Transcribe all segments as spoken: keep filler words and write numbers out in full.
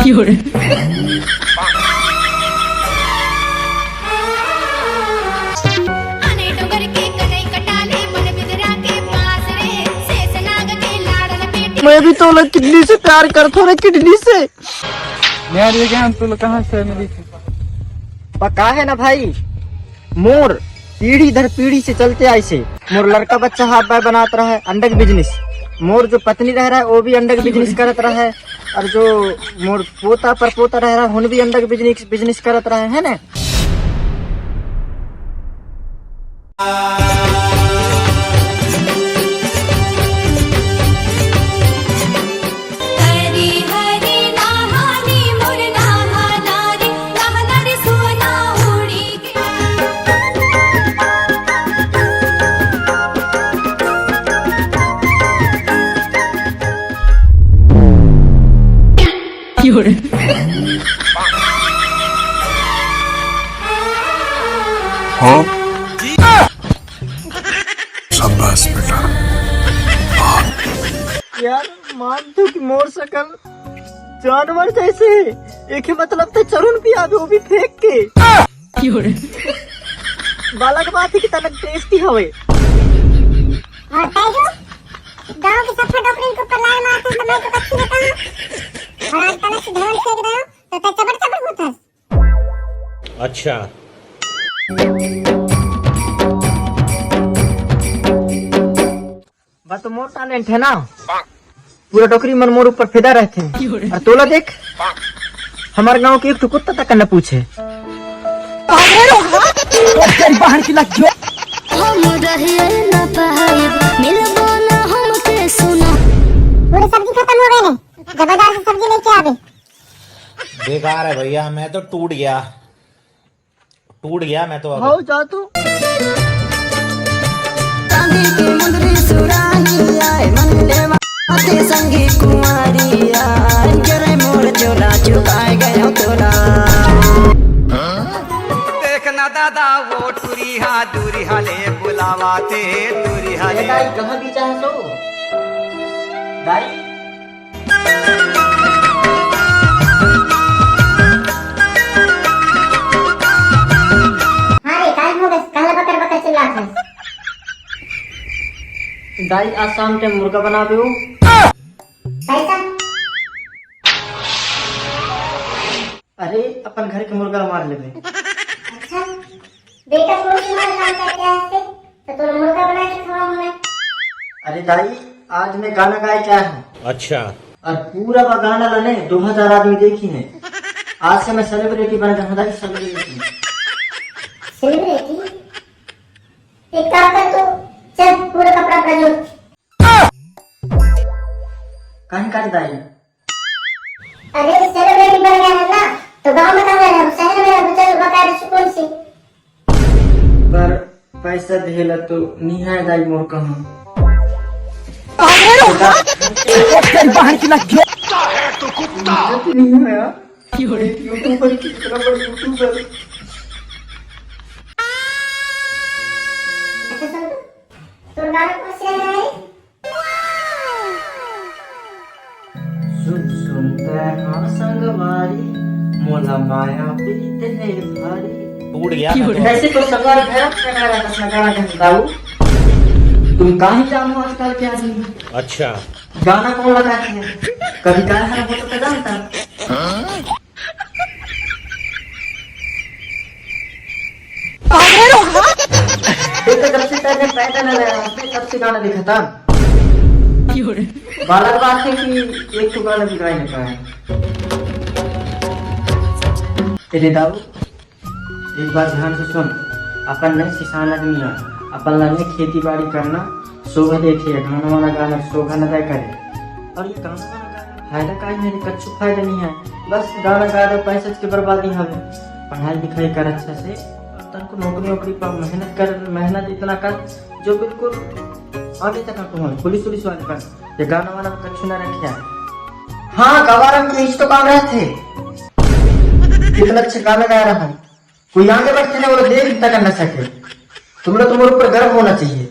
有人。 अने डोंगर के कनई कटाले, मन बिदरा के पास रे, शेष नाग के लाड़न बेटी। मैं भी तोला किडनी से प्यार करता हूँ रे, किडनी से। यार, ये ज्ञान तू लोग कहाँ से मिली थी? पक्का है ना भाई, मोर पीढ़ी दर पीढ़ी से चलते आइसे। मोर लड़का बच्चा हाफ बाय बनात रहा है, अंडा के बिजनेस। मोर जो पत्नी रह रहा है, वो भी अंडा के बिजनेस करत रहा है। और जो मोर पोता पर पोता रह रहा है, हुन भी अंडा के बिजनेस बिजनेस करत रहा है, है ना? हरी हरी नहानी मोर नहाना रे, नहाना रे सोना उड़ी के। 有人。 हाँ। शाबाश बेटा। यार, मान तो कि मोर शकल जानवर जैसे है। एक ही मतलब तो चरुन पिया दो, वो भी फेंक के। 有人。 बालक बात है कि तनक टेस्टी हवे। और बैजू, गांव की सब डोकरी के ऊपर लाल मारते हैं तो मैं तो कच्ची बताऊं। और आज तलक से धान फेंक रहे हो तो तै चबर चबर होता है। अच्छा। बस तो मोर टैलेंट है ना, पूरा डोकरी मन मोर ऊपर फिदा रहते हैं। और तोला देख, हमारे गांव के एक ठो कुत्ता तक न पूछे। हम रहिए न पाइब, मिलबो न हमके सुनो। पूरी सब्जी खत्म हो गई ने, जबरदार से सब्जी लेके आवे। बेकार है भैया, मैं तो टूट गया, टूट गया मैं तो अब। हो जा तू। चांदी की मुंदरी सुराही आए मन लेवा, आते संगी कुमारी आए, जरे मोर चोला चुकाए गयो तोला। देखना दादा वो टुरी हा दूरी हले बुलावा थे दूरी हले। दाई कहाँ बीचा है सो? दाई। हाँ रे, काय हो गए? काला बकर बकर चिल्लात है। दाई, आज शाम के मुर्गा बनाबे हो। पैसा? अरे, अपन घर के मुर्गा मार लेबे। अच्छा, बेटा कौन सी मार काम करके आया है? तो तोला मुर्गा बना के खवाऊं मैं। अरे दाई, आज मैं गाना गाए के आया हूँ। अच्छा। और पूरा बा गाना लाने दो हजार आदमी देखी है। आज से मैं सेलिब्रिटी बन गया हूँ दाई, सेलिब्रिटी। सेलिब्रिटी? एक काम कर तू, चल पूरा कपड़ा पहन। काहे कर दाई? अरे सेलिब्रिटी बन गया है ना, तो गांव में कहाँ रहना, शहर में रहना, चल बता दे सुकून से। पर पैसा देला तो नहीं है दाई मोर कहाँ। बाहर की लग गया। नहीं है यार। यूट्यूबर की इतना बड़ा यूट्यूबर। अच्छा सुन, तोर गाना कौन से है? सुन सुन तै हाँ संगवारी, मोला माया प्रीत है भारी। टूट गया मैं तो। वैसे तो संगवारी भैरव का गाना था, गाना था दाऊ। तुम कहाँ जानो आजकल के आदमी। अच्छा। गाना कौन लगाते हैं? कभी गाना हो तो जानता। देखो, जब से तैने पैदा न लाया, उसने तब से गाना लिखा था। बालक बात है कि एक तो गाना भी गा नहीं पाया। तेरे दाऊ, एक बात ध्यान से सुन, अपन नहीं किसान आदमी है, अपन ला नहीं खेती बाड़ी करना, शोभा देखे, गाना वाला गाना शोभा न दे करे। और ये गाना वाला गाना फायदा का ही नहीं, कच्छु फायदा नहीं है, बस गाना गा दे, पैसा की बर्बादी हवे। पढ़ाई लिखाई कर अच्छा से, और तनको नौकरी वोकरी पर मेहनत कर, मेहनत इतना कर जो बिल्कुल आगे तक ना पहुंच, पुलिस उलिस वाले पर। ये गाना वाना में कच्छु ना रखे है। हाँ, गवारम के इस तो काम रहते, कितना अच्छा गाना गा रहा है, कोई आगे बढ़ते ना, वो देख तक ना सके। तुम लोग, तुम्हारे ऊपर गर्व होना चाहिए।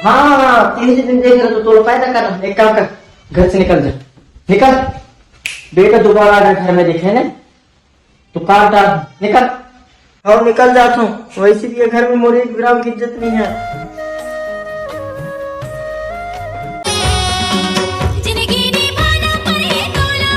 हाँ, हाँ, हाँ, तीन से दिन देख रहे तो तोड़ पैदा कर, एक काम कर, घर से निकल जा। निकल, बेटा दोबारा अगर घर में दिखे ने तो काट डाल। निकल। हाँ, निकल जात हूँ। वैसे भी ये घर में मोर एक ग्राम की इज्जत नहीं है। जिंदगी निभाना पड़े तोला।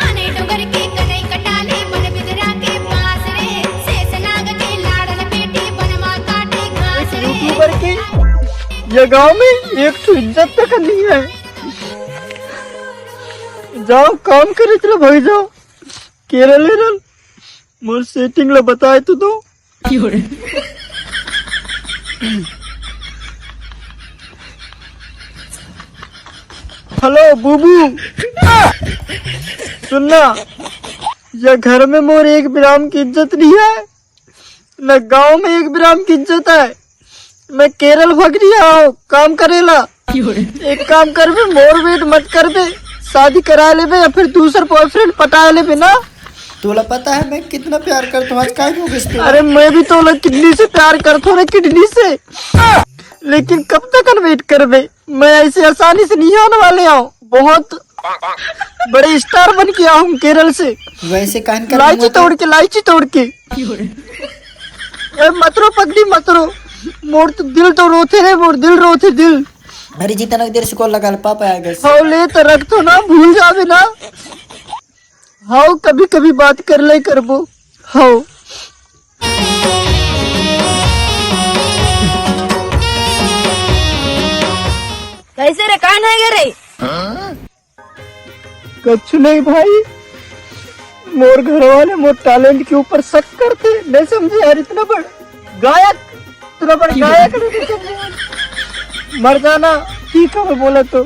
आने डोंगर के कनई कटाले, बन बिदरा के पास रे, शेष नाग के लाड़न बेटी, बनमा काटे घास रे। YouTuber की ये गांव में एक ठो इज्जत तक नहीं है। जाओ काम करे, चलो भाग जाओ। केरल एरल मोर सेटिंग ला बताए तो दो। हेलो बूबू, सुनना, या घर में मोर एक बिराम की इज्जत नहीं है, न गांव में एक बिराम की इज्जत है। मैं केरल भग रही हूँ काम करेला। एक काम करबे, मोर वेट मत करबे, शादी करा लेबे या फिर दूसर बॉयफ्रेंड पटा लेबे ना। तोला पता है मैं कितना प्यार करता हूँ, आज काय हो गइस तोला? अरे मैं भी तोला किडनी से प्यार करता हूँ ना, किडनी से। लेकिन कब तक वेट करबे? मैं ऐसे आसानी से नहीं आने वाले हूँ, बहुत बड़े स्टार बन के आऊँ केरल से। वैसे कान कर लाइची तोड़ के, लाइची तोड़ के। ए, मत रो पगली, मत रो। मोर तो दिल तो रोथे रे, मोर दिल रोथे, दिल। अरे जी, तनक देर से कॉल लगा ले, पापा आ गए। हव, ले तो रख तो ना, भूल जावे ना। हव, कभी कभी बात कर ले करबो। हव। कैसे रे, कान है रे? कछु नहीं भाई, मोर घर वाले मोर टैलेंट के ऊपर शक करते, नहीं समझे यार, इतना बड़ गायक, इतना बड़ गायक नहीं समझे यार। मर जाना, ठीक है, मैं बोला तो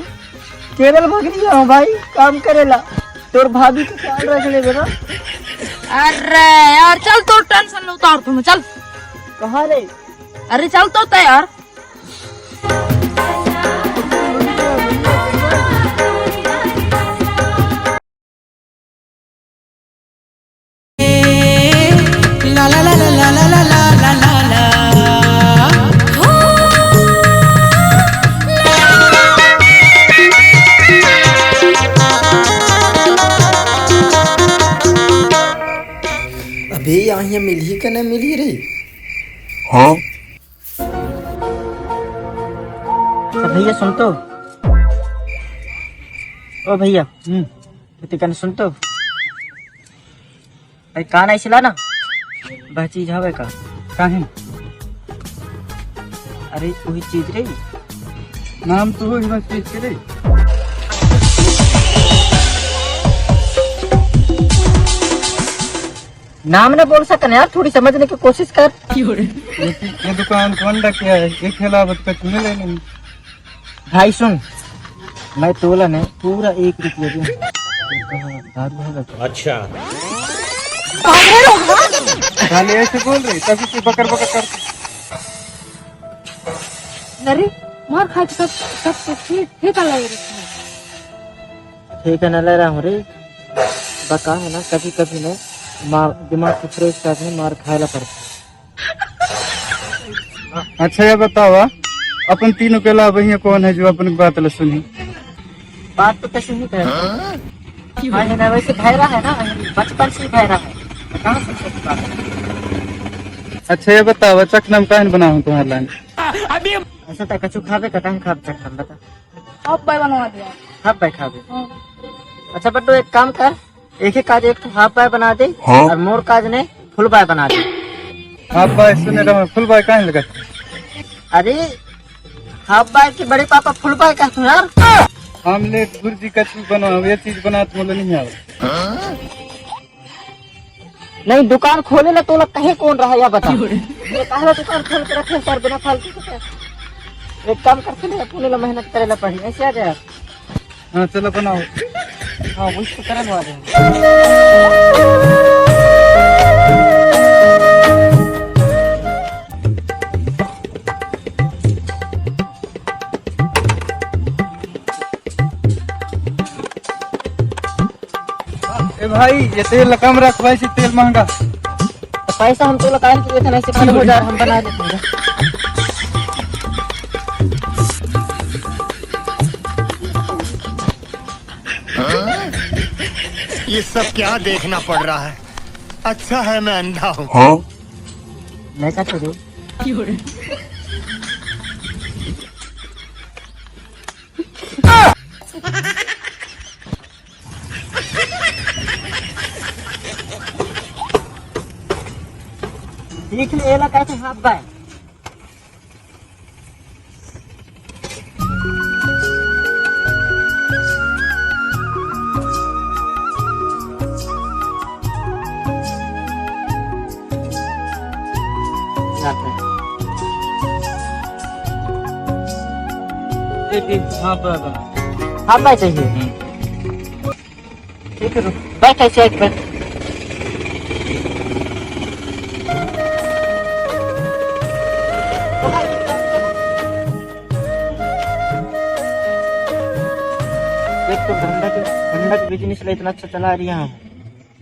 केरल भग लिया हूँ भाई, काम करेला, तोर भाभी के ख्याल रख लेबे ना। अरे यार, चल, तोर टेंशन लो, उतार तू, चल। कहाँ रे? अरे चल तो तै यार। अबे, यहाँ मिलही का नहीं मिलही रे? हाँ। अच्छा भैया सुन तो, ओ भैया, हम्म। खेती करने सुन तो, अरे कान ऐसे ला ना, वह चीज हवे का? काहे? अरे वही चीज रे। नाम तो होही बस चीज के रे। नाम नहीं बोल सकते यार, थोड़ी समझने की कोशिश कर। ये, ये दुकान कौन रखे है? एक ठेला बस कछु मिले नहीं। भाई सुन, मैं तोला ने पूरा एक रुपया दूँ। कहाँ दारू है बेटा? अच्छा। खाली ऐसे बोल रही, तभी तू बकर बकर कर। अरे, मार खा के सब, सब कुछ ठीक, ठीक लग रही है। ठीक है ना, ले रहा हूँ रे। बका है ना, कभी कभी ना मार, दिमाग को फ्रेश करने मार खाएला पड़ता है। अच्छा, ये बतावा, अपन तीनों के अलावा यहाँ कौन है जो अपन की बात ला सुनी? बात तो कैसे नहीं करते। हाँ, है ना, वैसे भैरा है ना, बचपन से ही भैरा है। कहाँ से उसको बात है? अच्छा, ये बतावा, चखना में काहे बनाऊँ तुम्हारे लाने? ऐसा तो कछु खाबे का, काहे खाबे चखना में, बता। हाफ बाय बनवा दिया। हाफ बाय खाबे? हाँ। अच्छा, बट एक काम कर, एक ही काज, एक तो हाफ बाय बना दे हाँ? और मोर काज ने फुल बाय बना दे। हाफ बाय सुने रहो, फुल बाय काहे लगा? अरे हाफ बाय के बड़े पापा फुल बाय कहते हैं यार। आमलेट, भुर्जी, कचू बनाओ, ये चीज बना तो बोले नहीं आवे। नहीं, दुकान खोले ला तोला कहे कौन रहा, या बता। ये काहे दुकान खोल के रखे सर, बिना फालतू के? एक काम करते ना, अपने ला मेहनत करे ला पड़ी, ऐसे आ जाए। हाँ, चलो बनाओ। हाँ, वही तो करन वाले हैं। ए भाई, ये तेल कम रख भाई, से तेल महंगा। पैसा हम तो लगाए कि इतना से कम हो जा, हम बना देते हैं। ये सब क्या देखना पड़ रहा है? अच्छा है मैं अंधा हूँ। हाँ? मैं क्या करूँ? देख ले, एला कहते हाफ बाय। हाँ, बस, बस। हाफ बाय चाहिए। हम्म। ठीक है, रुक। बैठ ऐसे, एक बैठ। एक तो धंधा के, धंधा के बिजनेस ला इतना अच्छा चला रही है।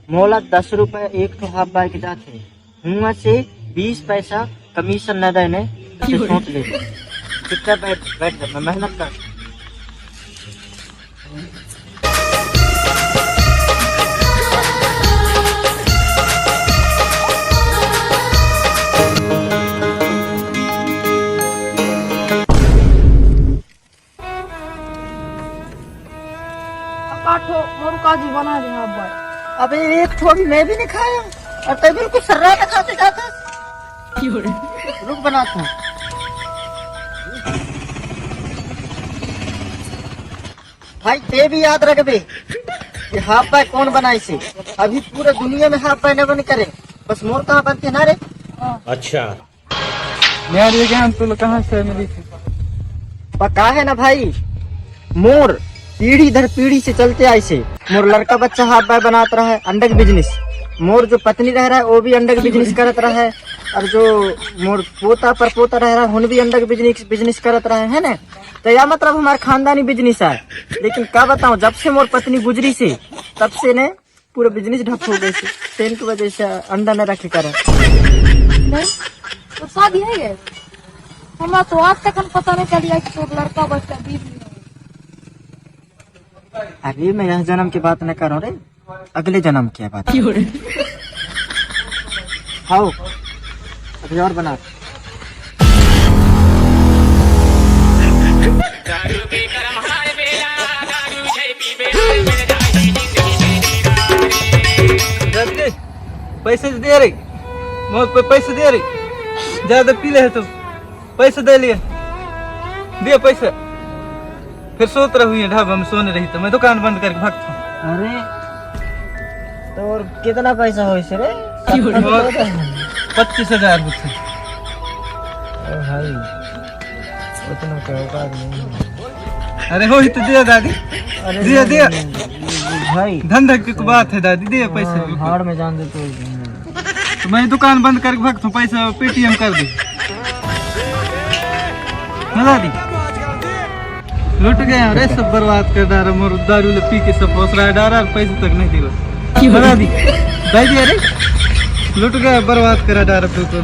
मोला दस रुपए एक ठो हाफ बाय के जात है, हुआ से बीस पैसा कमीशन न देने, तो सोच ले। चुपचाप बैठ, बैठ जा, मैं मेहनत कर। काठो मोर काजी बना दे हाफ बाय। अबे एक ठो भी मैं भी नहीं खाया और तै बिल्कुल सर्रा का खाते जाता। रुक बनाता हूँ। भाई ते भी याद रखबे कि हाफ बाय कौन बनाइसे। अभी पूरा दुनिया में हाफ बाय न बन करे, बस मोर कहाँ बनते ना रे। अच्छा। यार, ये ज्ञान तू लोग कहाँ से मिली थी? पता है ना भाई, मोर पीढ़ी दर पीढ़ी से चलते आइसे। मोर लड़का बच्चा हाफ बाय बनात रहा है, अंडा के बिजनेस। मोर जो पत्नी रह रहा है, वो भी अंडा के बिजनेस करत रहा है, और जो मोर पोता पर पोता रह रहा है, हुन भी अंडा के बिजनेस, बिजनेस करत रहा है, है ना? तो या मतलब हमार खानदानी बिजनेस है। लेकिन का बताऊं, जब से मोर पत्नी गुजरी से, तब से ने पूरा बिजनेस ठप हो गए से। तेन की वजह से अंडा न रखे करे। नहीं, तो शादी है ये? हमरा तो आज तक पता नहीं चलिया कि तोर लड़का बच्चा बीच में। अरे, मैं यह जन्म की बात न करूँ रे, अगले जन्म की बात। क्यों रे? खाओ, अभी और बना। दादी, पैसे दे रे, मौत पे पैसे दे रे, ज्यादा पी ले है तो। पैसे दे लिए, दिए पैसे। फिर सोत रहू ये ढाबा में सोने रही तो मैं दुकान बंद करके भागता हूँ। अरे, तो और कितना पैसा हो इसे रे? और पच्चीस हजार होते। ओ भाई, उतना का औकात नहीं है। अरे हो ही तो दिया दादी, अरे दिया, नहीं, दिया। नहीं, नहीं, भाई। धंधा की बात है दादी, दिया पैसे। हाँ, भाड़ में जान दे तो। तो मैं दुकान बंद करके भागता हूँ, पैसा पेटीएम कर दे। मजा दी। लुट गए रे, सब बर्बाद कर डारा, मोर दारू ले पी के सब पसरा डारा, पैसे तक नहीं दिला। मजा दी। भाई जी, अरे लुट गए, बर्बाद करा डारा तू तो।